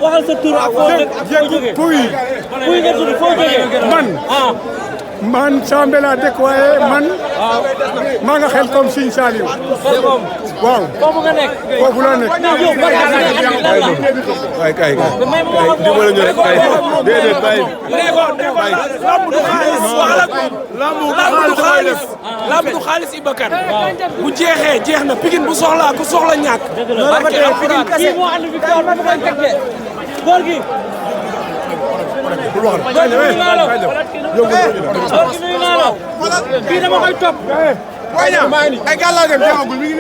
waxal sa tur ak foo jógee puy nga tudd foo jógee man Sambe laa dëkk waaye man maa nga xel comme Sine Saliou waaw foofu nga nekk foofu laa nekk kay dimbale ñu rek kay déedéet bay lamb du xaalis Ibakan bu jeexee jeex na Pikine bu soxlaa ku soxla ñàkk kii moo andi victoire ba koy tekke góor gi kii dama koy topp ay gàllaagam jeexagul mi ngi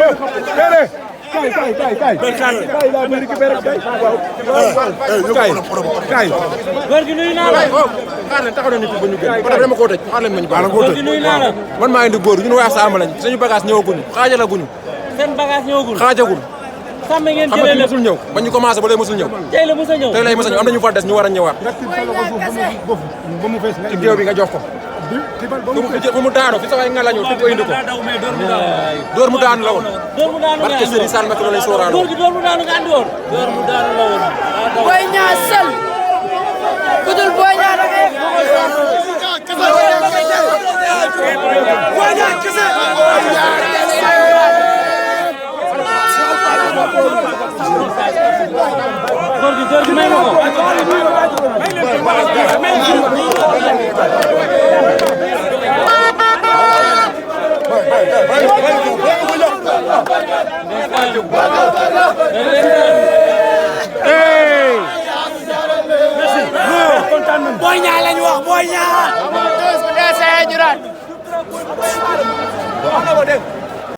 kay góor gi nuyu naa la xaar leen taxaw na nit ba ñu gën ko dama ko tëj xaar leen ma ñu baax góor gi nuyu naa la man maa indi góor ñun waa Samba lañ suñu bagage ñëwaguñu xaajalaguñu seen bagage ñëwagul xaajagul sàmm ngeen xam jëlee nga musul ñëw ba ñu commencé ba lay musul ñëw tey la mos a ñëw tey lay mos a ñëw am na ñu fa des ñu war a ñëwaat ci géew bi nga jox ko bu mu daanoo fi sa waay nga la ñëw fi ko indi ko door mu daanu la woon door mu daanu barke Serigne Sall Mbacké loolu lañ sóoraale góor gi door mu daanu nga andi woon door mu daanu la woon Boy Niang seul ku dul Boy Niang da ngay Boy Niang kese góor gi may ma ko Boy Niang lañ wax Boy Niang tous bu dee